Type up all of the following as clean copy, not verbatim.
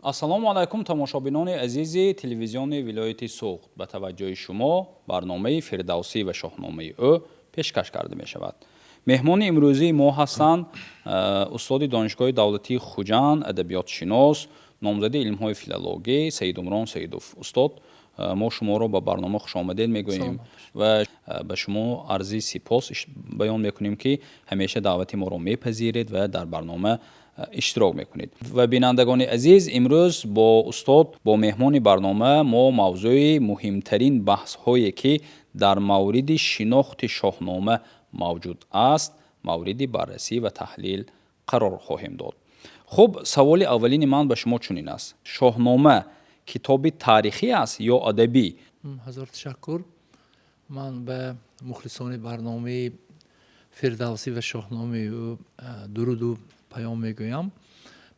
Ассалому алайкум, тамошобинони азизи телевизиони вилояти Суғд. Ба таваҷҷӯҳи шумо барномаи «Фирдавсӣ ва шоҳномаи ӯ» пешкаш карда мешавад. Меҳмони имрӯзии мо ҳастанд устоди Донишгоҳи давлатии Хуҷанд, адабиётшинос, номзади илмҳои филологӣ Саидумрон Саидов. Устод, мо шуморо ба барнома хушомадед мегӯем ва ба шумо арзи сипос баён мекунем, ки ҳамеша даъвати моро мепазиред ва дар барнома иштирок мекунед. Ва бинандагони азиз, имрӯз бо устод, бо меҳмони барнома мо мавзӯи муҳимтарин баҳсҳое, ки дар мавриди шинохти Шоҳнома мавҷуд аст, мавриди баррасӣ ва таҳлил қарор хоҳем дод. Хуб, саволи аввалини ман ба шумо чунин аст: Шоҳнома китоби таърихӣ аст ё адабӣ? Ҳазор ташаккур. Ман ба мухлисони барномаи «Фирдавсӣ ва шоҳномаи ӯ» дуруду паём мегӯям.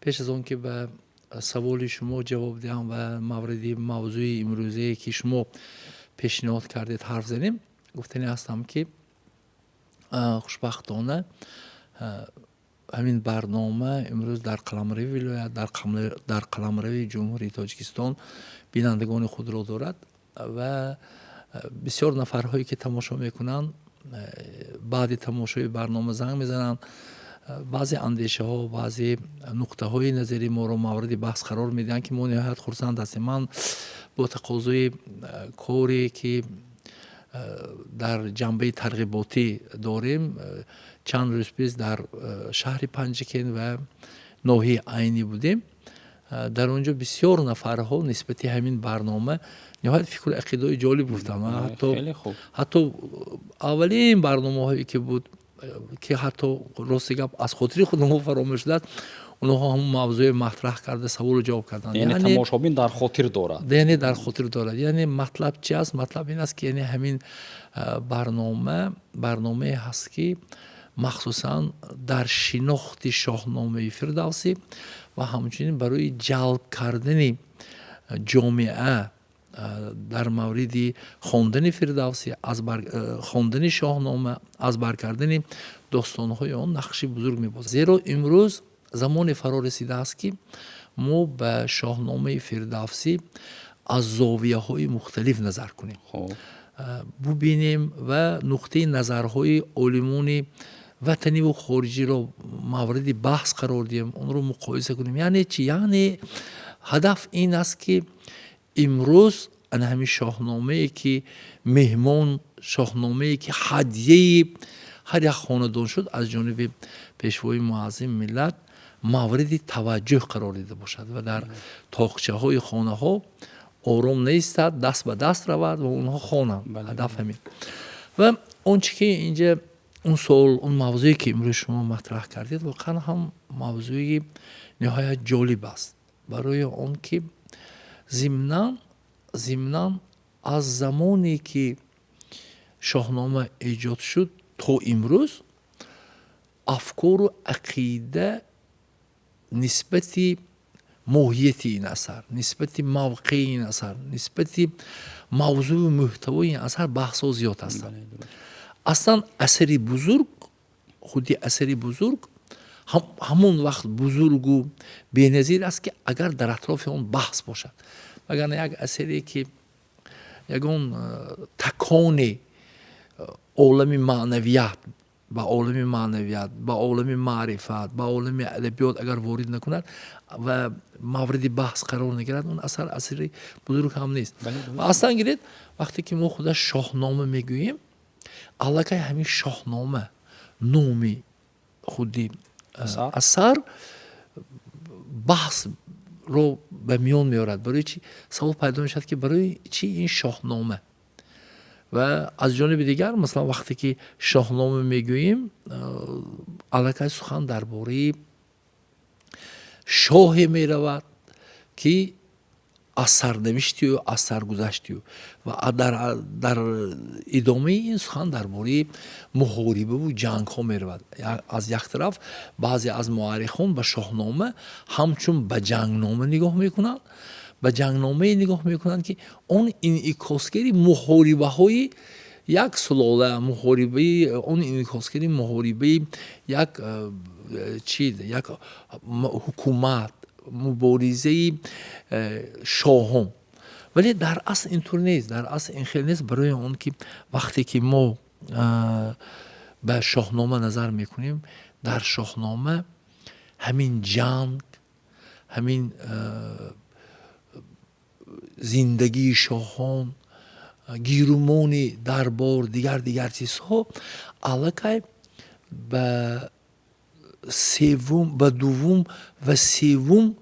Пеш аз он ки ба саволи шумо ҷавоб диҳам ва мавриди мавзӯи имрӯзае, ки шумо пешниҳод кардед, ҳарф занем, гуфтанӣ ҳастам, ки хушбахтона ҳамин барнома имрӯз дар қаламрави вилоят, дар қаламрави Ҷумҳурии Тоҷикистон бинандагони худро дорад ва бисёр нафарҳое, ки тамошо мекунанд, баъди тамошои барнома занг мезананд, баъзе андешаҳо, баъзе нуқтаҳои назари моро мавриди баҳс қарор медиҳанд, ки мо ниҳоят хурсанд ҳастем. Ман бо тақозои коре, ки дар ҷанбаи тарғиботӣ дорем, чанд рӯз пеш дар шаҳри Панҷакент ва ноҳияи Айнӣ будем. Дар он ҷо бисёр нафарҳо нисбати ҳамин барнома ниҳоят фикру ақидаҳои ҷолиб гуфтанд. Ҳатто аввалин барномаҳое, ки буд, ки ҳатто, рости гап, аз хотири худамон фаромӯш шудааст, онҳо ҳамон мавзӯе матраҳ карда, саволу ҷавоб карданд. Яъне тамошобин дар хотир дорад. Яъне дар хотир дорад. Яъне матлаб чи аст? Матлаб ин аст, ки яъне ҳамин барнома барномае ҳаст, ки махсусан дар шинохти Шоҳномаи Фирдавсӣ ва ҳамчунин барои ҷалб кардани ҷомеа дар мавриди хондани Фирдавсӣ, хондани Шоҳнома, аз бар кардани достонҳои он нақши бузург мебозад. Зеро имрӯз замоне фаро расидааст, ки мо ба Шоҳномаи Фирдавсӣ аз зовияҳои мухталиф назар кунем, бубинем ва нуқтаи назарҳои олимони ватаниву хориҷиро мавриди баҳс қарор диҳем, онро муқоиса кунем. Яъне чи? Яъне ҳадаф ин аст, ки имрӯз ана ҳамин шоҳномае, ки меҳмон, шоҳномае, ки ҳадияи ҳар як хонадон шуд, аз ҷониби Пешвои муаззими миллат мавриди таваҷҷӯҳ қарор дида бошад ва дар тоқчаҳои хонаҳо ором неистад, даст ба даст равад ва онҳо хонанд. Ҳадаф ҳамин. Ва он чи ки инҷа, он суол, он мавзӯе, ки имрӯз шумо матраҳ кардед, воқеан ҳам мавзӯи ниҳоят ҷолиб аст, барои он ки зимнан аз замоне, ки Шоҳнома эҷод шуд, то имрӯз афкору ақида нисбати моҳияти ин асар, нисбати мавқеи ин асар, нисбати мавзӯю мӯҳтавои ин асар баҳсҳо зиёд ҳастанд. Аслан асари бузург, худи асари бузург ҳамон вақт бузургу беназир аст, ки агар дар атрофи он баҳс бошад. Вагарна як асаре, ки ягон таконе олами маънавият, ба олами маънавият, ба олами маърифат, ба олами адабиёт агар ворид накунад ва мавриди баҳс қарор нагирад, он асар асари бузург ҳам нест. Ва аслан гиред, вақте ки мо худа Шоҳнома мегӯем, аллакай ҳамин Шоҳнома номи худи асар баҳсро ба миён меорад. Барои чи савол пайдо мешавад, ки барои чи ин Шоҳнома? Ва аз ҷониби дигар, масалан, вақте ки Шоҳнома мегӯем, аллакай сухан дар бораи шоҳе меравад, ки аз сарнавишти ӯ, аз саргузашти ӯ ва дар идомаи ин сухан дар бораи муҳорибаву ҷангҳо меравад. Аз як тараф, баъзе аз муаррихон ба Шоҳнома ҳамчун ба ҷангнома нигоҳ мекунанд, ба ҷангномае нигоҳ мекунанд, ки он инъикосгари муҳорибаҳои як сулола, муҳорибаи он инъикосгари муҳорибаи як чи, як ҳукумат. муборизаи шоҳон. Вале дар асл интур нест, дар асл ин хел нест, барои он ки вақте ки мо ба Шоҳнома назар мекунем, дар Шоҳнома ҳамин ҷанг, ҳамин зиндагии шоҳон, гирумони дарбор, дигар чизҳо аллакай ба севум, ба дуввум ва севум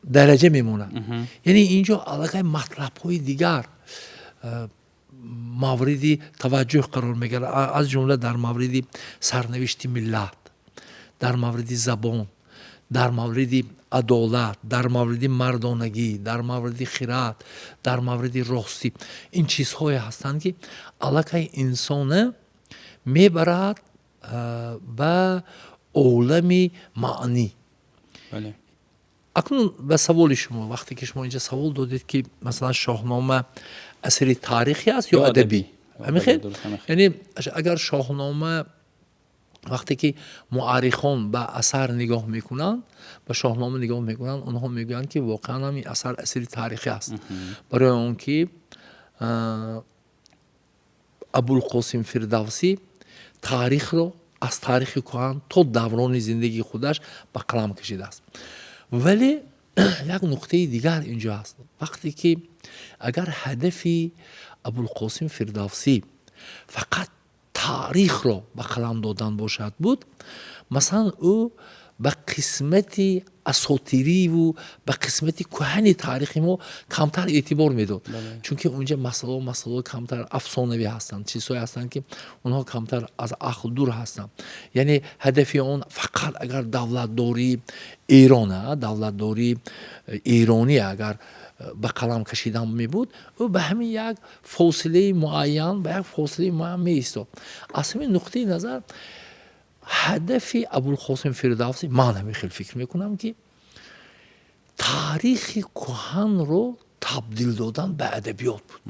дараҷа мемонад. Яъне инҷо аллакай матлабҳои дигар мавриди таваҷҷӯҳ қарор мегирад, аз ҷумла дар мавриди сарнавишти миллат, дар мавриди забон, дар мавриди адолат, дар мавриди мардонагӣ, дар мавриди хирад, дар мавриди ростӣ. Ин чизҳое ҳастанд, ки аллакай инсона мебарад ба олами маънӣ. Акнун ба саволи шумо, вақте ки шумо инҷа савол додед, ки масалан, Шоҳнома асари таърихӣ аст ё адабӣ, ҳамин хел? Яъне агар Шоҳнома, вақте ки муаррихон ба асар нигоҳ мекунанд, ба Шоҳнома нигоҳ мекунанд, онҳо мегӯянд, ки воқеан ҳам ин асар асари таърихӣ аст, барои он ки Абулқосим Фирдавсӣ таърихро аз таърихи кӯҳан то даврони зиндагии худаш ба қалам кашидааст. Вале як нуқтаи дигар инҷо ҳаст: вақте ки агар ҳадафи Абулқосим Фирдавсӣ фақат таърихро ба қалам додан бошад буд, масалан, ӯ ба қисмати асотириву ба қисмати кӯҳани таърихи мо камтар эътибор медод, чунки унҷа масъалаҳо камтар афсонавӣ ҳастанд, чизҳое ҳастанд, ки онҳо камтар аз ақл дур ҳастанд. Яъне ҳадафи он фақат агар давлатдории Эрон, давлатдории эронӣ агар ба қалам кашидан мебуд, ӯ ба ҳамин як фосилаи муайян, ба як фосилаи муайян меистод. Аз ҳамин нуқтаи назар ҳадафи Абулқосим Фирдавсӣ, ман ҳамин хел фикр мекунам, ки таърихи кӯҳанро табдил додан ба адабиёт буд.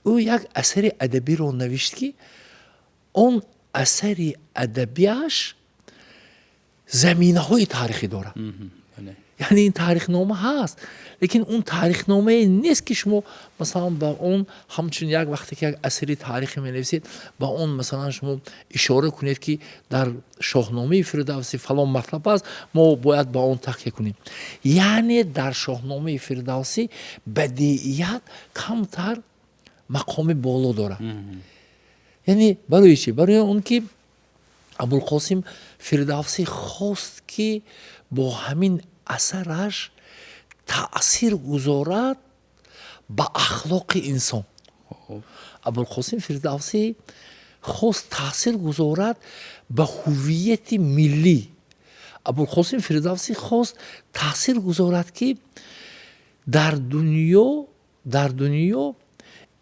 Ӯ як асари адабиро навишт, ки он асари адабиаш заминаҳои таърихӣ дорад. Яъне ин таърихнома ҳаст, лекин он таърихномае нест, ки шумо масалан ба он ҳамчун як, вақте ки як асари таърихӣ менависед, ба он масалан шумо ишора кунед, ки дар Шоҳномаи Фирдавсӣ фалон матлаб аст, мо бояд ба он такя кунем. Яъне дар Шоҳномаи Фирдавсӣ бадеият камтар мақоми боло дорад. Яъне барои чӣ? Барои он ки Абулқосим Фирдавсӣ хост, ки бо ҳамин асараш таъсир гузорад ба ахлоқи инсон. Абулқосим Фирдавсӣ хост таъсир гузорад ба ҳуввияти миллӣ. Абулқосим Фирдавсӣ хост таъсир гузорад, ки дар дунё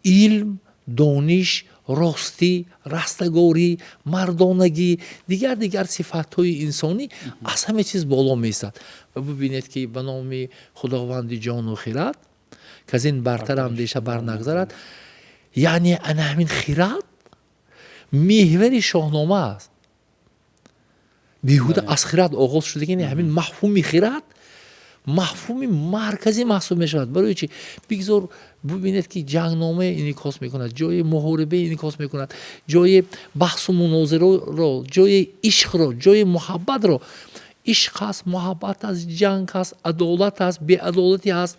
илм, дониш, ростӣ, растагорӣ, мардонагӣ, дигар сифатҳои инсонӣ аз ҳама чиз боло меистад. Ва бубинед, ки ба номи Худованди ҷону хирад, ки аз ин бартар андеша барнагзарад. Яъне ана ҳамин хирад меҳвари Шоҳнома аст. Беҳуда аз хирад оғоз шуда. Ҳамин мафҳуми хирад мафҳуми марказӣ маҳсуб мешавад. Барои чӣ? Бигзор бубинед, ки ҷангнома инъикос мекунад, ҷои муҳориба инъикос мекунад, ҷои баҳсу мунозираро, ҷои ишқро, ҷои муҳаббатро. Ишқ ҳаст, муҳаббат аст, ҷанг ҳаст, адолат ҳаст, беадолатӣ ҳаст,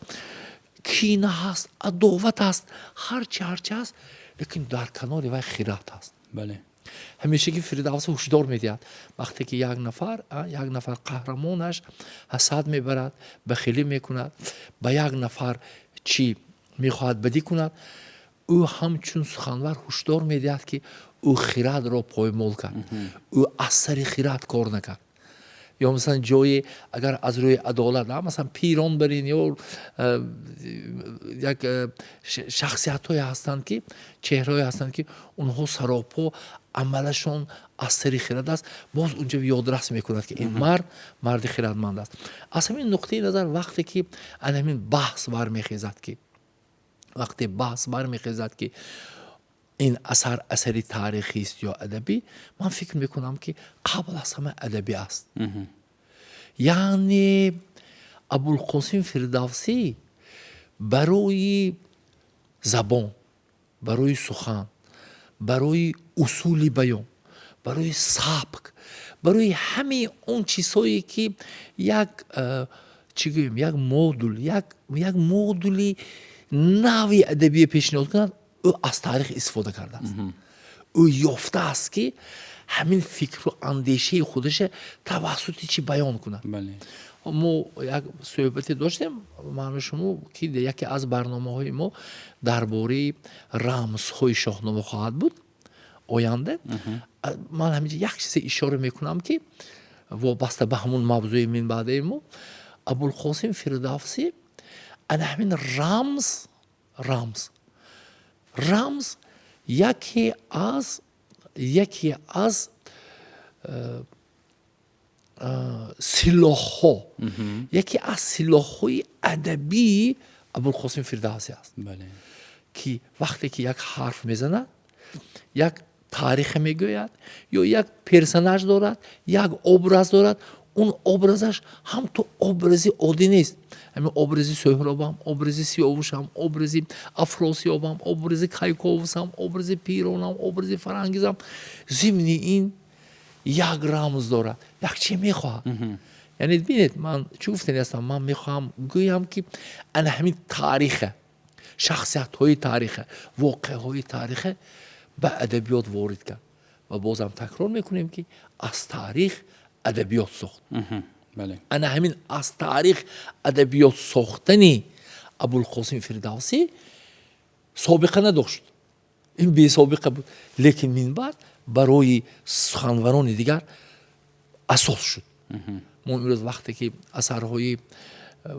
кина ҳаст, адоват ҳаст, ҳарчи ҳарчи ҳаст, лекин дар канори вай хират ҳаст. Ҳамеша ки Фирдавс ҳушдор медиҳад, вақте ки як нафар қаҳрамонаш ҳасад мебарад, бахилӣ мекунад, ба як нафар чӣ мехоҳад бадӣ кунад, ӯ ҳамчун суханвар ҳушдор медиҳад, ки ӯ хирадро поймол кард, ӯ аз сари хирад кор накард. Ё масалан, ҷое агар аз рӯи адолат, масалан, пирон барин ё як шахсиятҳое ҳастанд, ки чеҳраҳое ҳастанд, ки онҳо саропо амалашон аз сари хирад аст, боз унҷо ёдрас мекунад, ки ин мард марди хирадманд аст. Аз ҳамин нуқтаи назар, вақте ки ана ҳамин баҳс бармехезад, ки вақте баҳс бармехезад, ки ин асар асари таърихист ё адабӣ, ман фикр мекунам, ки қабл аз ҳама адабӣ аст. Яъне Абулқосим Фирдавсӣ барои забон, барои сухан, барои усули баён, барои сабк, барои ҳамаи он чизҳое, ки як чӣ гӯем, як модул, як модули нави адабие пешниҳод кунад, ӯ аз таърих истифода кардааст. Ӯ ёфтааст, ки ҳамин фикру андешаи худаша тавассути чӣ баён кунад. Мо як суҳбате доштем, ману шумо, ки яке аз барномаҳои мо дар бораи рамзҳои Шоҳнома хоҳад буд оянда. Ман ҳаминҷа як чизе ишора мекунам, ки вобаста ба ҳамун мавзӯи минбаъдаи мо, Абулқосим Фирдавсӣ ана ҳамин рамз яке аз силоҳҳо, яке аз силоҳҳои адабии Абулқосим Фирдавсӣ аст, ки вақте ки як ҳарф мезанад, як таърихе мегӯяд ё як персонаж дорад, як образ дорад, он образаш ҳам ту образи оддӣ нест. Ҳамин образи Сӯҳробам, образи Сиёвушам, образи Афросиёбам, образи Кайковусам, образи Пиронам, образи Фарангизам, зимни ин як рамз дорад, як чи мехоҳад. Яъне бинед, ман чӣ гуфтани ҳастам? Ман мехоҳам гӯям, ки ана ҳамин таъриха, шахсиятҳои таъриха, воқеаҳои таъриха ба адабиёт ворид кард ва бозам такрор мекунем, ки аз таърих адабиёт сохт. Ана ҳамин аз таърих адабиёт сохтани Абулқосим Фирдавсӣ собиқа надошт, ин бесобиқа буд, лекин минбаъд барои суханварони дигар асос шуд. Мо имрӯз вақте ки асарҳои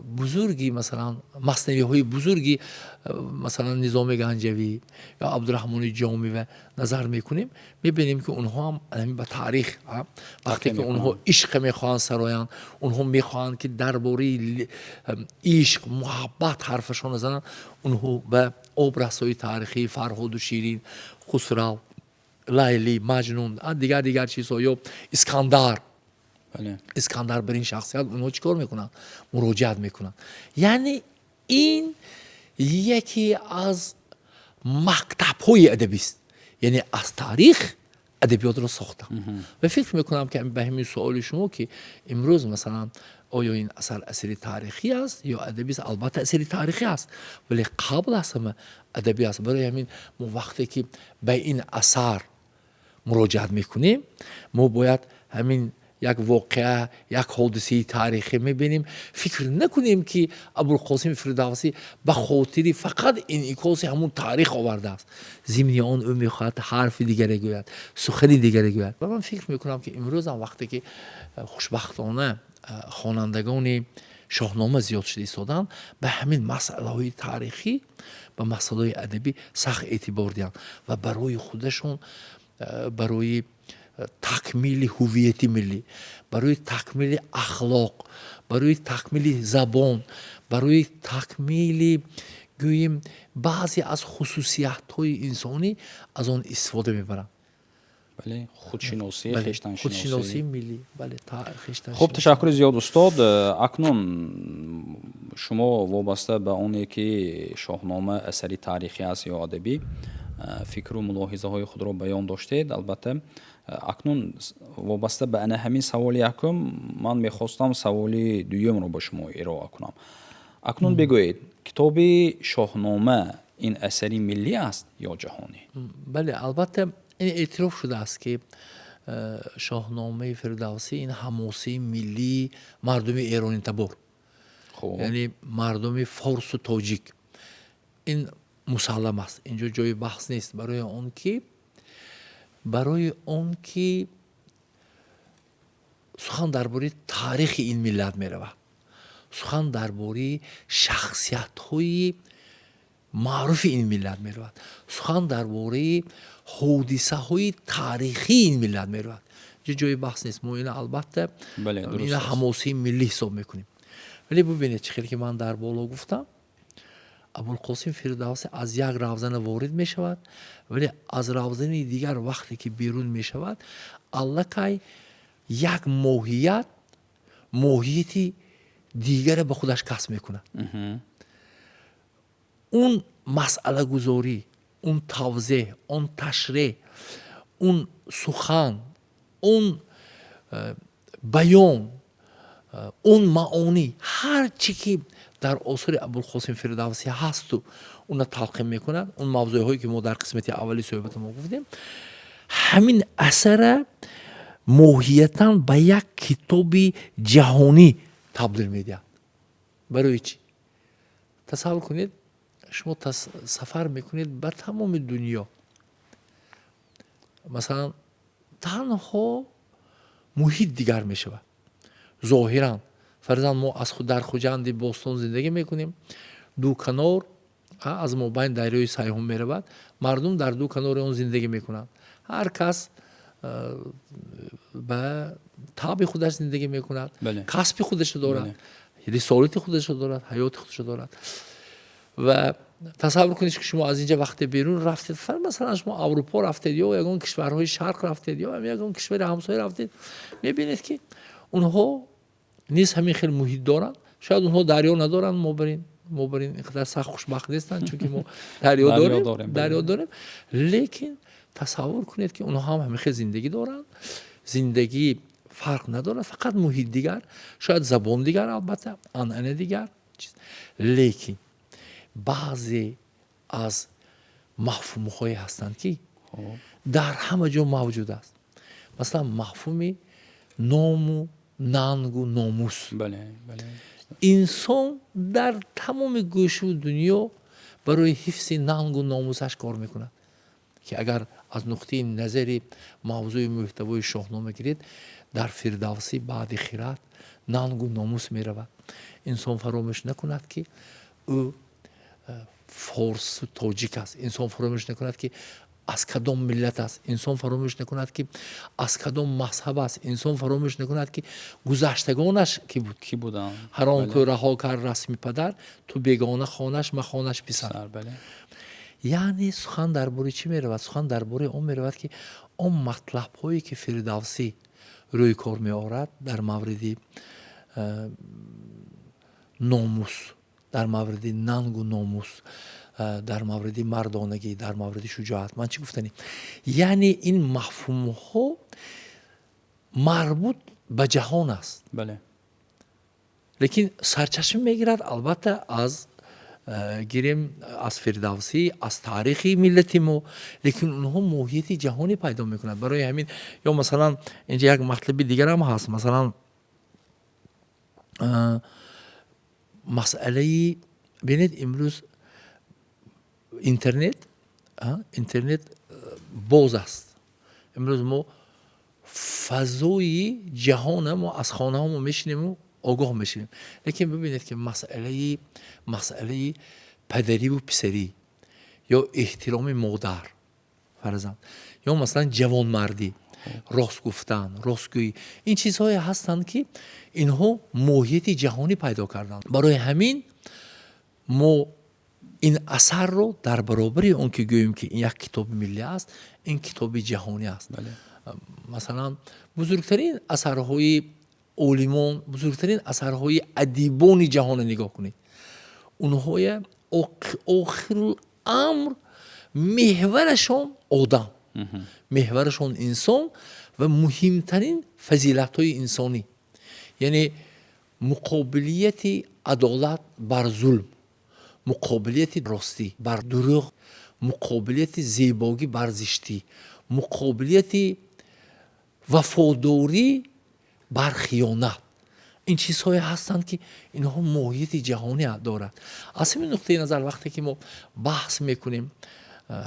бузурги, масалан, маснавиҳои бузурги, масалан, Низоми Ганҷавӣ ё Абдураҳмони Ҷомива назар мекунем, мебинем, ки онҳо ҳам ҳамин ба таърих, вақте ки онҳо ишқ мехоҳанд сароянд, онҳо мехоҳанд, ки дар бораи ишқ, муҳаббат ҳарфашонро зананд, онҳо ба образҳои таърихии Фарҳоду Ширин, Хусрав, Лайли, Маҷнун, дигар дигар чизҳо ё Искандар, Искандар бар ин шахсият, онҳо чӣ кор мекунанд? Муроҷиат мекунанд. Яъне ин яке аз мактабҳои адабист, яъне аз таърих адабиётро сохтам. Ва фикр мекунам, ки ба ҳамин суоли шумо, ки имрӯз, масалан, оё ин асар асари таърихӣ аст ё адабист, албатта, асари таърихӣ аст, вале қабл аз ҳама адабӣ аст. Барои ҳамин мо вақте ки ба ин асар муроҷиат мекунем, мо бояд ҳамин як воқеа, як ҳодисаи таърихӣ мебинем, фикр накунем, ки Абулқосим Фирдавсӣ ба хотири фақат инъикоси ҳамун таърих овардааст. Зимни он ӯ мехоҳад ҳарфи дигаре гӯяд, сухани дигаре гӯяд. Ва ман фикр мекунам, ки имрӯзам вақте ки хушбахтона хонандагони Шоҳнома зиёд шуда истоданд, ба ҳамин масъалаҳои таърихӣ, ба масъалаҳои адабӣ сахт эътибор диҳанд ва барои худашон, барои такмили ҳуввияти миллӣ, барои такмили ахлоқ, барои такмили забон, барои такмили, гӯем, баъзе аз хусусиятҳои инсонӣ аз он истифода мебаранд. Бале, худшиносӣ. Худшиносии миллӣ, бале. Хуб, ташаккури зиёд, устод. Акнун шумо вобаста ба оне, ки Шоҳнома асари таърихӣ аст ё адабӣ, фикру мулоҳизаҳои худро баён доштед. Албатта, акнун вобаста ба ана ҳамин саволи якум ман мехостам саволи дуюмро ба шумо ироа кунам. Акнун бигӯед, китоби Шоҳнома ин асари миллӣ аст ё ҷаҳонӣ? Бале, албатта, ин эътироф шудааст, ки Шоҳномаи Фирдавсӣ ин ҳамосаи миллии мардуми эронитабор, яъне мардуми форсу тоҷик. Ин мусаллам аст, инҷо ҷои баҳс нест, барои он ки сухан дар бораи таърихи ин миллат меравад, сухан дар бораи шахсиятҳои маъруфи ин миллат меравад, сухан дар бораи ҳодисаҳои таърихии ин миллат меравад. Инҷо ҷои баҳс нест. Мо ина, албатта, ина ҳамосаи миллӣ ҳисоб мекунем. Вале бубинед, чӣ хеле ки ман дар боло гуфтам, Абулқосим Фирдавсӣ аз як равзана ворид мешавад, вале аз равзани дигар вақте ки берун мешавад, аллакай як моҳият, Моҳияти дигаре ба худаш касб мекунад. Он масъалагузорӣ, он тавзеҳ, он ташреҳ, он сухан, он баён, он маонӣ, ҳар чӣ ки дар осори Абулқосим Фирдавсӣ ҳасту уна талқин мекунад, он мавзӯъҳое ки мо дар қисмати аввали суҳбати мо гуфтем, ҳамин асара моҳиятан ба як китоби ҷаҳонӣ табдил медиҳад. Барои чӣ? Тасаввур кунед, шумо сафар мекунед ба тамоми дунё, масалан, танҳо муҳит дигар мешавад зоҳиран. Фарзан, мо аз дар Хуҷанди бостон зиндагӣ мекунем, ду канор аз мобайн дарёи Сайҳун меравад, мардум дар ду канори он зиндагӣ мекунанд, ҳар кас ба табъи худаш зиндагӣ мекунад, касби худашо дорад, рисолати худашо дорад, ҳаёти худашо дорад. Ва тасаввур кунед, ки шумо аз инҷа вақте берун рафтед, масалан, шумо Аврупо рафтед ё ягон кишварҳои Шарқ рафтед ё ягон кишвари ҳамсоя рафтед, мебинед, ки онҳо низ ҳамин хел муҳит доранд. Шояд онҳо дарё надоранд, мо барин ин қадар сахт хушбахт нестанд, чунки мо дарё дорем, дарё дорем. Лекин тасаввур кунед, ки онҳо ҳам ҳамин хел зиндагӣ доранд. Зиндагӣ фарқ надорад, фақат муҳит дигар, шояд забон дигар, албатта, анъана дигар, лекин баъзе аз мафҳумҳое ҳастанд, ки дар ҳама ҷо мавҷуд аст. Масалан, мафҳуми ному нангу номус. Инсон дар тамоми гӯшаву дунё барои ҳифзи нангу номусаш кор мекунад, ки агар аз нуқтаи назари мавзӯи мӯҳтавои Шоҳнома гиред, дар Фирдавсӣ баъди хирад нангу номус меравад. Инсон фаромӯш накунад, ки ӯ форсу тоҷик аст. Инсон фаромӯш накунад, ки аз кадом миллат аст. Инсон фаромӯш накунад, ки аз кадом мазҳаб аст. Инсон фаромӯш накунад, ки гузаштагонаш ки буд. Кӣ буданд. Ҳар он ку раҳо кард расми падар, ту бегона хонаш махонаш писар. Яъне сухан дар бораи чӣ меравад? Сухан дар бораи он меравад, ки он матлабҳое ки Фирдавсӣ рӯи кор меорад дар мавриди номус, дар мавриди нангу номус, дар мавриди мардонагӣ, дар мавриди шуҷоат, ман чӣ гуфтанӣ, яъне ин мафҳумҳо марбут ба ҷаҳон аст, лекин сарчашма мегирад, албатта, аз гирем, аз Фирдавсӣ, аз таърихи миллати мо, лекин онҳо моҳияти ҷаҳонӣ пайдо мекунад. Барои ҳамин, ё масалан, инҷа як матлаби дигарам ҳаст, масалан, масъалаи, бинед, имрӯз интернет боз аст. Имрӯз мо фазои ҷаҳона мо аз хонаҳомо мешинему огоҳ мешавем. Лекин бибинед, ки масъалаи падариву писарӣ ё эҳтироми модар, фарзанд, ё масалан, ҷавонмардӣ, рост гуфтан, ростгӯӣ, ин чизҳое ҳастанд, ки инҳо моҳияти ҷаҳонӣ пайдо карданд. Барои ҳамин мо ин асарро дар баробари он ки гӯем, ки ин як китоби миллӣ аст, ин китоби ҷаҳонӣ аст. Масалан, бузургтарин асарҳои олимон, бузургтарин асарҳои адибони ҷаҳонро нигоҳ кунед, онҳоя охирул амр меҳварашон одам, меҳварашон инсон ва муҳимтарин фазилатҳои инсонӣ, яъне муқобилияти адолат бар зулм, муқобилияти ростӣ бар дурӯғ, муқобилияти зебогӣ бар зиштӣ, муқобилияти вафодорӣ бар хиёнат, ин чизҳое ҳастанд, ки инҳо моҳияти ҷаҳонӣ дорад. Аз ҳамин нуқтаи назар, вақте ки мо баҳс мекунем,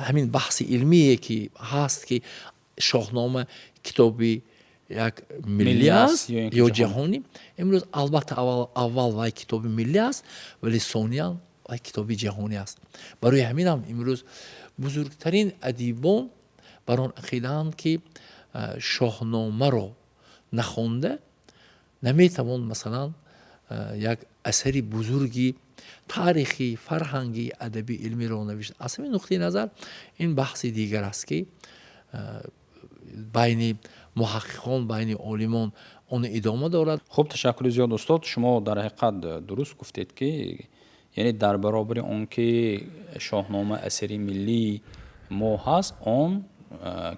ҳамин баҳси илмие ки ҳаст, ки Шоҳнома китоби як миллӣ аст ё ҷаҳонӣ, имрӯз, албатта, аввал вай китоби миллӣ аст, вале сониян вай китоби ҷаҳонӣ аст. Барои ҳаминам имрӯз бузургтарин адибон бар он ақидаанд, ки Шоҳномаро нахонда наметавон, масалан, як асари бузурги таърихӣ, фарҳангӣ, адабӣ, илмиро навишт. Аз ҳамин нуқтаи назар ин баҳси дигар аст, ки байни муҳаққиқон, байни олимон. Он идома дорад. Хуб, ташаккури зиёд, устод. Шумо дар ҳақиқат дуруст гуфтед, ки яъне дар баробари он ки Шоҳнома асари миллии мо ҳаст, он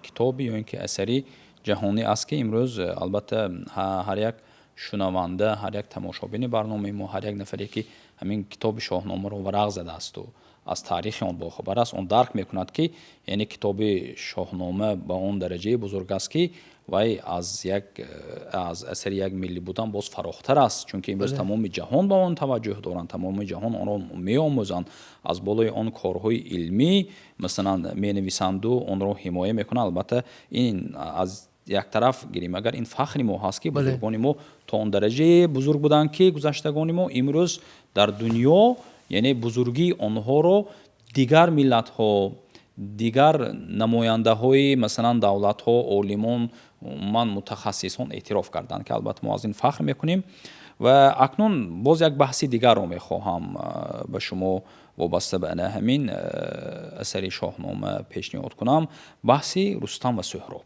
китоби ё ин ки асари ҷаҳонӣ аст, ки имрӯз албатта ҳар як шунаванда, ҳар як тамошобини барномаи мо, ҳар як нафаре ки ҳамин китоби Шоҳномаро варақ задаасту аз таърихи он бохабар аст, он дарк мекунад, ки яъне китоби Шоҳнома ба он дараҷаи бузург аст, ки вай аз асари як миллӣ будан боз фарохтар аст, чунки имрӯз тамоми ҷаҳон ба он таваҷҷӯҳ доранд, тамоми ҷаҳон онро меомӯзанд, аз болои он корҳои илмӣ, масалан, менависанду онро ҳимоя мекунанд. Албатта, ин аз як тараф гирем агар, ин фахри мо ҳаст, ки бузургони мо то он дараҷае бузург буданд, ки гузаштагони мо имрӯз дар дунё, яъне бузургии онҳоро дигар миллатҳо, дигар намояндаҳои, масалан, давлатҳо, олимон, умуман мутахассисон эътироф карданд, ки албатта мо аз ин фахр мекунем. Ва акнун боз як баҳси дигарро мехоҳам ба шумо вобаста ба ана ҳамин асари Шоҳнома пешниҳод кунам, баҳси Рустам ва Суҳроб.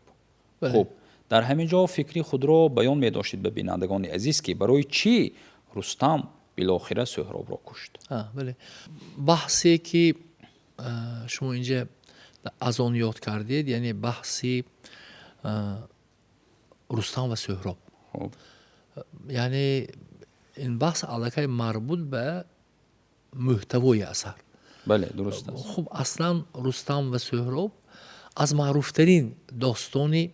Хуб, дар ҳамин ҷо фикри худро баён медоштед ба бинандагони азиз, ки барои чӣ Рустам билохира Суҳробро кушт? Бале, баҳсе ки шумо инҷа аз он ёд кардед, яъне баҳси Рустам ва Суҳроб, яъне ин баҳс аллакай марбут ба мӯҳтавои асар. Бале, дуруст аст. Хуб, аслан Рустам ва Суҳроб аз маъруфтарин достони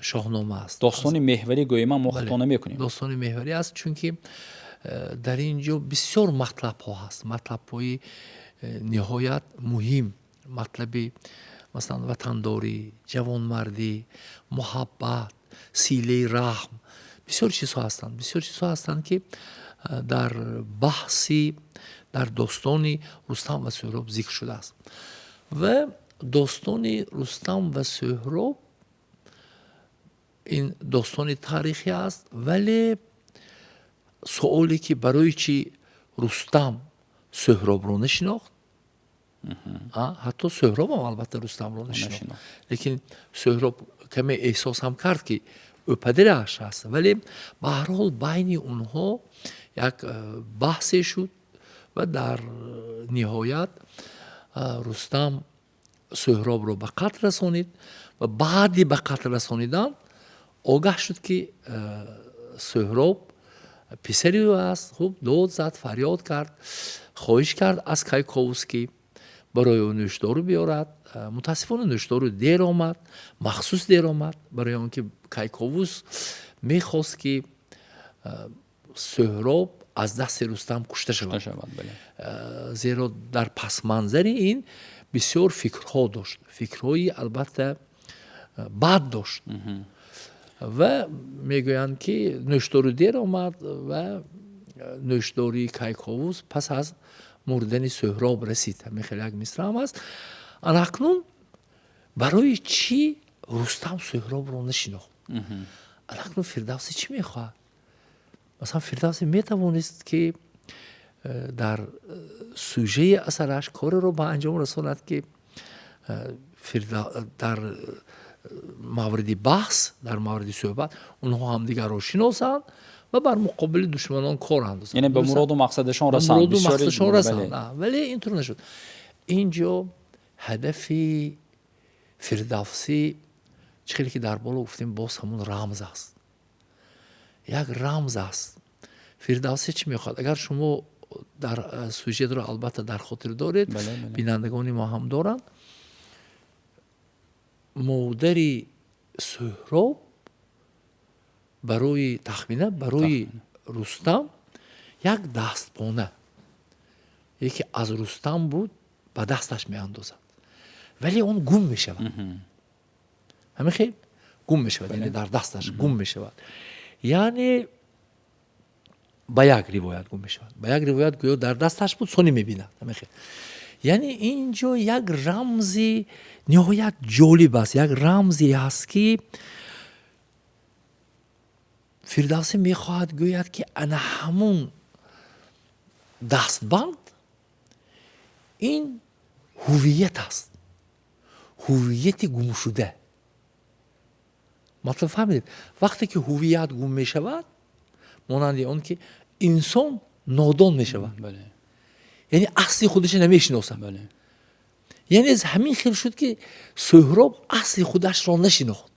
Шоҳнома аст. Достони меҳварӣ гӯем, мо хато намекунем. Достони меҳварӣ аст, чунки дар ин ҷо бисёр матлабҳо ҳаст, матлабҳои ниҳоят муҳим, матлаби, масалан, ватандорӣ, ҷавонмардӣ, муҳаббат, силаи раҳм, бисёр чизҳо ҳастанд, бисёр чизҳо ҳастанд, ки дар баҳси, дар достони Рустам ва Суҳроб зикр шудааст. Ва достони Рустам ва Суҳроб ин достони таърихӣ аст, вале суоле ки барои чӣ Рустам Суҳробро нашинохт, ҳатто Суҳробам албатта Рустамро нашинохт, лекин Суҳроб каме эҳсос ҳам кард, ки ӯ падараш аст, вале ба ҳар ҳол байни онҳо як баҳсе шуд ва дар ниҳоят Рустам Суҳробро ба қатл расонид ва баъди ба қатл расонидан огаҳ шуд, ки Суҳроб писари ӯ аст. Хуб, дод зад, фарёд кард, хоҳиш кард аз Кайковус, ки барои ӯ нӯшдору биёрад. Мутаассифона, нӯшдору дер омад, махсус дер омад, барои он ки Кайковус мехост, ки Суҳроб аз дасти Рустам кушта шавад, зеро дар пасманзари ин бисёр фикрҳо дошт, фикрҳои албатта бад дошт. Ва мегӯянд, ки нӯшдору дер омад ва нӯшдории Кайковус пас аз мурдани Суҳроб расид. Ҳамин хеле як мисраам аст. Ана акнун барои чӣ Рустам Суҳробро нашинохт? Ана акнун Фирдавсӣ чӣ мехоҳад? Масалан, Фирдавсӣ метавонист, ки дар сюжеи асараш кореро ба анҷом расонад, ки дар мавриди баҳс, дар мавриди суҳбат онҳо ҳамдигарро шиносанд ва бар муқобили душманон кор андозанд. Яъне ба муроду мақсадашон расанд. Муроду мақсадашон расанд, вале ин тур нашуд. Ин ҷо ҳадафи Фирдавсӣ, чӣ хеле ки дар боло гуфтем, боз ҳамун рамз аст, як рамз аст. Фирдавсӣ чӣ мехоҳад? Агар шумо дар сюжетро албатта дар хотир доред, бинандагони мо ҳам доранд, модари Суҳроб барои Тахмина, барои Рустам як дастпона, яке аз Рустам буд, ба дасташ меандозад, вале он гум мешавад. Ҳамин хел гум мешавад, яъне дар дасташ гум мешавад. Яъне ба як ривоят гум мешавад, ба як ривоят гӯё дар дасташ буд, сони мебинад. Ҳамин хел, яъне ин ҷо як рамзи ниҳоят ҷолиб аст, як рамзе ҳаст, ки Фирдавсӣ мехоҳад гӯяд, ки ана ҳамун дастбанд ин ҳувият аст, ҳувияти гумшуда. Матлаб фаҳмидед, вақте ки ҳувият гум мешавад, монанди он ки инсон нодон мешавад, яъне асли худашро намешиносад. Яъне ҳамин хел шуд, ки Суҳроб асли худашро нашинохт.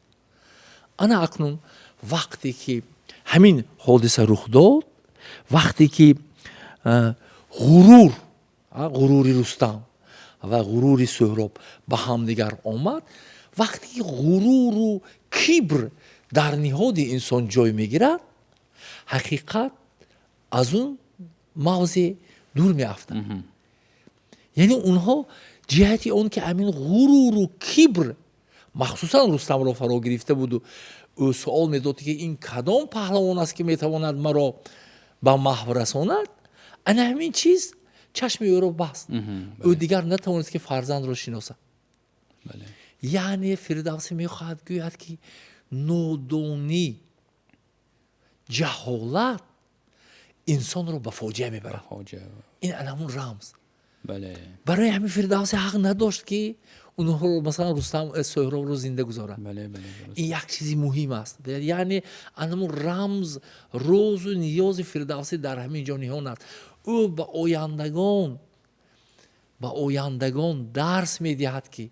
Ана акнун вақте ки ҳамин ҳодиса рух дод, вақте ки ғурур, ғурури Рустам ва ғурури Суҳроб ба ҳамдигар омад, вақте ки ғуруру кибр дар ниҳоди инсон ҷой мегирад, ҳақиқат аз он мавзеъ дур меафтад. Яъне онҳо ҷиҳати он ки ҳамин ғуруру кибр махсусан Рустамро фаро гирифта буду, ӯ суол медод, ки ин кадом паҳлавон аст, ки метавонад маро ба маҳв расонад, ана ҳамин чиз чашми ӯро баст, ӯ дигар натавонист, ки фарзандро шиносад. Яъне Фирдавсӣ мехоҳад гӯяд, ки нодонӣ, ҷаҳолат инсонро ба фоҷиа мебарад. Ин ана ҳамун рамз. Барои ҳамин Фирдавсӣ ҳақ надошт, ки онҳоро, масалан, Рустам, Соҳробро зинда гузорад. Ин як чизи муҳим аст. Яъне анамун рамз, розу ниёзи Фирдавсӣ дар ҳамин ҷо ниҳон аст. Ӯ ба ояндагон дарс медиҳад, ки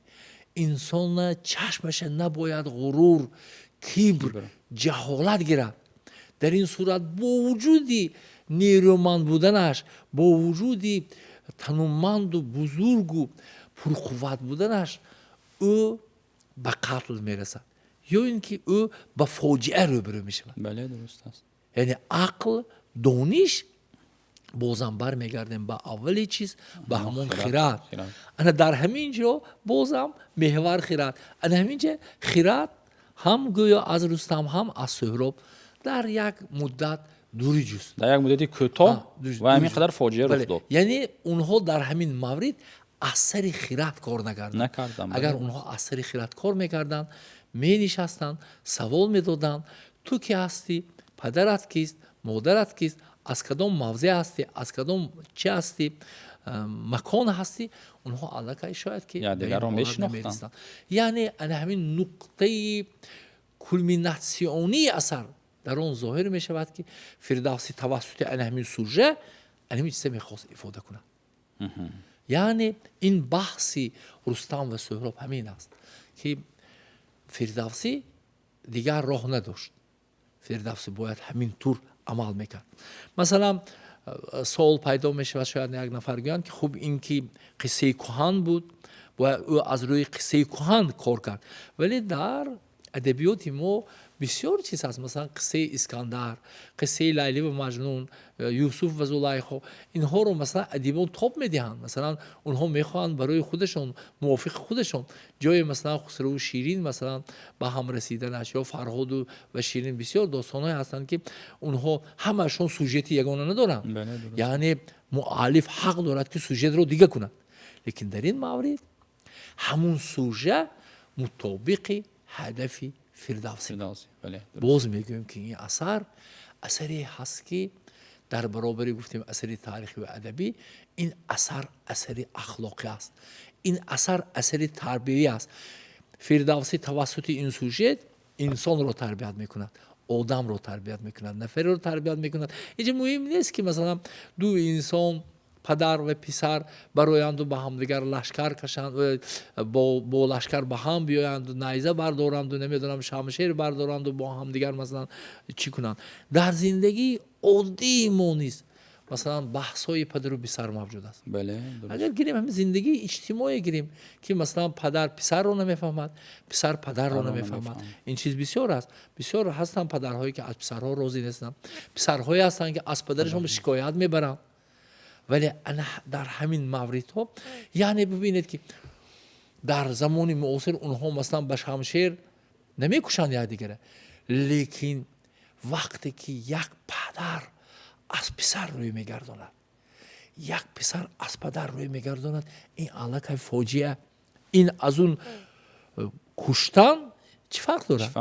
инсона чашмаша набояд ғурур, кибр, ҷаҳолат гирад. Дар ин сурат, бо вуҷуди нерӯманд буданаш, бо вуҷуди тануманду бузургу пурқувват буданаш, ӯ ба қатл мерасад ё ин ки ӯ ба фоҷиа рӯбарӯ мешавад. Бале, дуруст аст. Яъне ақл, дониш, бозам бармегардем ба аввали чиз, ба ҳамон хирад. Ана дар ҳамин ҷо бозам меҳвар хирад. Ана ҳамин ҷо хирад ҳам гӯё аз Рустам, ҳам аз Суҳроб дар як муддат дурӣ ҷуст. Дар як муддати кӯтоҳ ва ҳамин қадар фоҷиа рух дод. Яъне онҳо дар ҳамин маврид аз сари хирад кор накарданд. Накарданд. Агар онҳо аз сари хирад кор мекарданд, менишастанд, савол медоданд: ту ки ҳастӣ, падарат кист, модарат кист, аз кадом мавзеъ ҳастӣ, аз кадом чи ҳастӣ, макон ҳастӣ, онҳо аллакай шояд ки якдигарро мешинохтанд. Яъне ана ҳамин нуқтаи кулминатсионии асар дар он зоҳир мешавад, ки Фирдавсӣ тавассути ана ҳамин сюжет ана ҳамин чиза мехост ифода кунад. Яъне ин баҳси Рустам ва Суҳроб ҳамин аст, ки Фирдавсӣ дигар роҳ надошт, Фирдавсӣ бояд ҳамин тур амал мекард. Масалан, суол пайдо мешавад, шояд як нафар гӯянд, ки хуб, ин ки қиссаи кӯҳан буд, бояд ӯ аз рӯи қиссаи кӯҳан кор кард. Вале дар адабиёти мо бисёр чиз ҳаст, масалан, қиссаи Искандар, қиссаи Лайлӣ ва Маҷнун, Юсуф ва Зулайхо. Инҳоро, масалан, адибон тоб медиҳанд. Масалан, онҳо мехоҳанд барои худашон, мувофиқи худашон ҷое, масалан, Хусраву Ширин, масалан, ба ҳам расиданаш ё Фарҳоду ва Ширин. Бисёр достонҳое ҳастанд, ки онҳо ҳамаашон сюжети ягона надоранд. Яъне муаллиф ҳақ дорад, ки сюжетро дига кунад, лекин дар ин маврид ҳамун сюжет мутобиқи ҳадафи Фирдавсӣ. Боз мегӯем, ки ин асар асаре ҳаст, ки дар баробари, гуфтем, асари таърихӣ ва адабӣ, ин асар асари ахлоқӣ аст, ин асар асари тарбиявӣ аст. Фирдавсӣ тавассути ин сюжет инсонро тарбият мекунад, одамро тарбият мекунад, нафареро тарбият мекунад. Инҷа муҳим нест, ки, масалан, ду инсон, падар ва писар, бароянду ба ҳамдигар лашкар кашанд, бо лашкар ба ҳам биёянду, найза бардоранду, намедонам, шамшер бардоранду, бо ҳамдигар, масалан, чӣ кунанд. Дар зиндагии оддии мо низ, масалан, баҳсҳои падару писар мавҷуд аст. Агар гирем, ҳамин зиндагии иҷтимоие гирем, ки, масалан, падар писарро намефаҳмад, писар падарро намефаҳмад, ин чиз бисёр аст. Бисёр ҳастанд падарҳое, ки аз писарҳо розӣ нестанд, писарҳое ҳастанд, ки аз падарашон шикоят мебаранд. Вале ана дар ҳамин мавридҳо, яъне бибинед, ки дар замони муосир онҳо, масалан, ба шамшер намекушанд якдигара, лекин вақте ки як падар аз писар рӯй мегардонад, як писар аз падар рӯй мегардонад, ин аллакай фоҷиа. Ин аз он куштан чӣ фарқ дорад?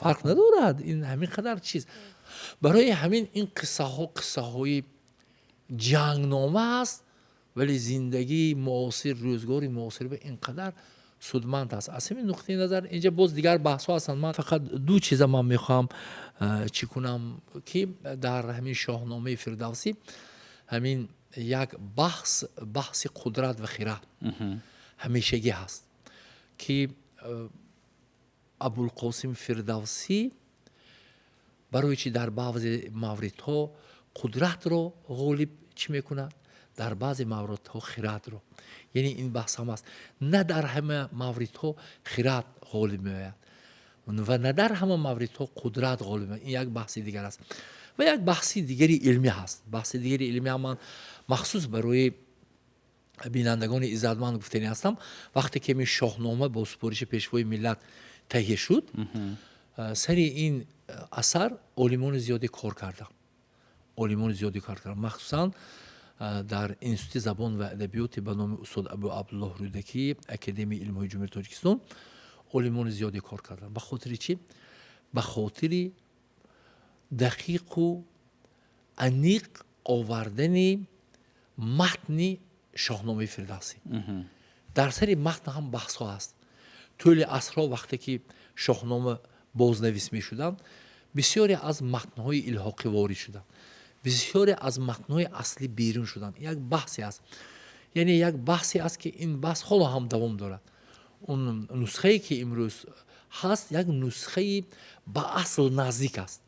Фарқ надорад. Ин ҳамин қадар чиз. Барои ҳамин ин қиссаҳо қиссаҳои ҷангнома аст, вале зиндагии муосир, рӯзгори муосир ба ин қадар Судманд аст. Аз ҳамин нуқтаи назар инҷа боз дигар баҳсҳо ҳастанд. Ман фақат ду чиза ман мехоҳам чӣ кунам, ки дар ҳамин Шоҳномаи Фирдавсӣ ҳамин як баҳс, баҳси қудрат ва хирад ҳамешагӣ ҳаст, ки Абулқосим Фирдавсӣ барои чӣ дар баъзе мавридҳо қудратро ғолиб чӣ мекунад, дар баъзе мавридҳо хирадро. Яъне ин баҳс ҳам аст: на дар ҳама мавридҳо хирад ғолиб меояд ва на дар ҳама мавридҳо қудрат ғолиб меояд. Ин як баҳси дигар аст ва як баҳси дигари илмӣ ҳаст. Баҳси дигари илмӣ ҳам ман махсус барои бинандагони иззатманд гуфтанӣ ҳастам. Вақте ки ҳамин Шоҳнома бо супориши Пешвои миллат таҳия шуд, сари ин асар олимони зиёде кор карданд, олимони зиёде кор карданд, махсусан дар Институти забон ва адабиёти ба номи устод Абу Абдуллоҳ Рӯдакӣ, Академияи илмҳои Ҷумҳурии Тоҷикистон олимони зиёде кор карданд. Ба хотири чӣ? Ба хотири дақиқу аниқ овардани матни Шоҳномаи Фирдавсӣ. Дар сари матн ҳам баҳсҳо ҳаст. Тӯли асрҳо, вақте ки Шоҳнома бознавис мешуданд, бисёре аз матнҳои илҳоқӣ ворид шуданд, бисёре аз матнҳои аслӣ берун шуданд. Як баҳсе аст, яъне як баҳсе аст, ки ин баҳс ҳоло ҳам давом дорад. Он нусхае, ки имрӯз ҳаст, як нусхаи ба асл наздик аст,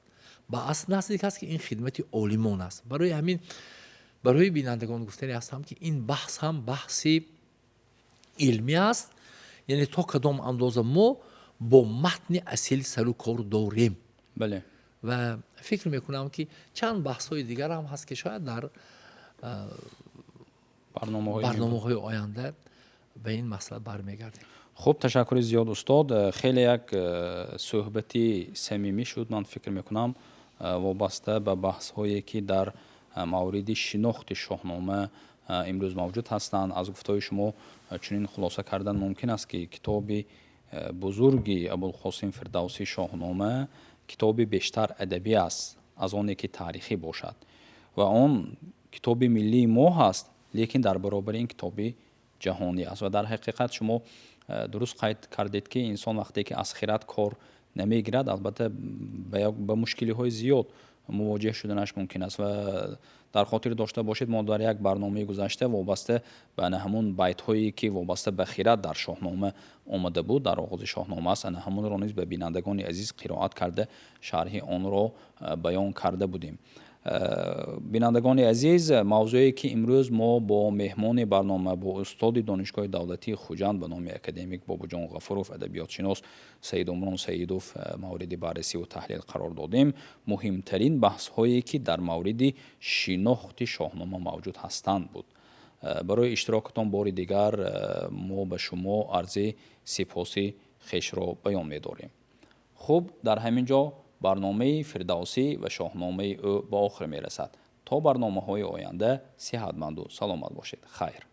ба асл наздик аст, ки ин хидмати олимон аст. Барои ҳамин барои бинандагон гуфтанӣ ҳастам, ки ин баҳс ҳам баҳси илмӣ аст, яъне то кадом андоза мо бо матни асил сару кор дорем. Ва фикр мекунам, ки чанд баҳсҳои дигар ҳам ҳаст, ки шояд дар барномаҳои оянда ба ин масъала бармегардем. Хуб, ташаккури зиёд, устод. Хеле як суҳбати самимӣ шуд. Ман фикр мекунам, вобаста ба баҳсҳое, ки дар мавриди шинохти Шоҳнома имрӯз мавҷуд ҳастанд, аз гуфтаҳои шумо чунин хулоса кардан мумкин аст, ки китоби бузурги Абулқосим Фирдавсӣ, Шоҳнома, китоби бештар адабӣ аст, аз оне ки таърихӣ бошад, ва он китоби миллии мо ҳаст, лекин дар баробари ин китоби ҷаҳонӣ аст. Ва дар ҳақиқат шумо дуруст қайд кардед, ки инсон вақте ки аз хирад кор намегирад, албатта, ба мушкилиҳои зиёд мувоҷеҳ шуданаш мумкин аст. Ва дар хотир дошта бошед, мо дар як барномаи гузашта вобаста ба ана ҳамун байтҳое, ки вобаста ба хирад дар Шоҳнома омада буд, дар оғози Шоҳнома аст, ана ҳамунро низ ба бинандагони азиз қироат карда, шарҳи онро баён карда будем. Бинандагони азиз, мавзӯе, ки имрӯз мо бо меҳмони барнома, бо устоди Донишгоҳи давлатии Хуҷанд ба номи академик Бобоҷон Ғафуров, адабиётшинос Саидумрон Саидов мавриди баррасиву таҳлил қарор додем, муҳимтарин баҳсҳое, ки дар мавриди шинохти Шоҳнома мавҷуд ҳастанд, буд. Барои иштирокатон бори дигар мо ба шумо арзи сипоси хешро баён медорем. Хуб, дар ҳамин ҷо барномаи Фирдавсӣ ва шоҳномаи ӯ ба охир мерасад. То барномаҳои оянда сиҳатманду саломат бошед. Хайр.